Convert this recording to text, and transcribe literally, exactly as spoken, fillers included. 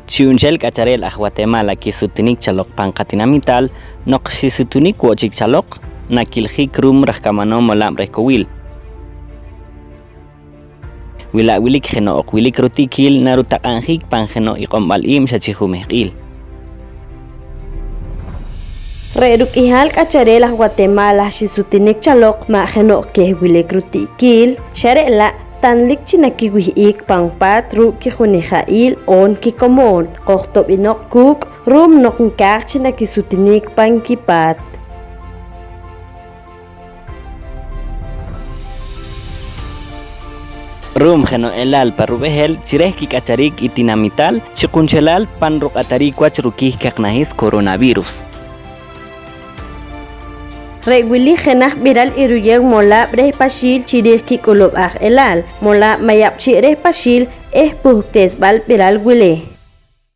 Chu'nchel k'achareel aj Watemala kisutinik chaloq pan qatinamital, noq xisutinik wo' chik chaloq, nakiljik ruum raj kamanoom molaab' reh kowil. Wi la' wilik jeno' oq wilik ruti'kiil, narutaq'anjik pan jeno' iq'omb'al iib' xa chi jumehq'iil. Re' ruk'ihal k'achareel aj Watemala xisutinik chaloq ma' jeno' keh wilik ruti'kiil, xa re' la' tanlik chi nakiwih'ik pan paat ruuk' kijuneja'il oon kikomoon qojtob'inoq kuuk' ruum noq nkaaj chi nakisutinik pan kipaat. Ru'um jeno' elal pa rub'ehel chi reh kik'achariik i tinamital chi qunchelal pan ruq'atariik wach rukiih kaqnahis coronavirus. Re' wili jenaj b'iral iruyeew molaab' reh Paxiil chi riij kik'ulub'aaj elal, molaab' Mayab'chi' reh Paxiil eh puhktesb'al b'iral wili.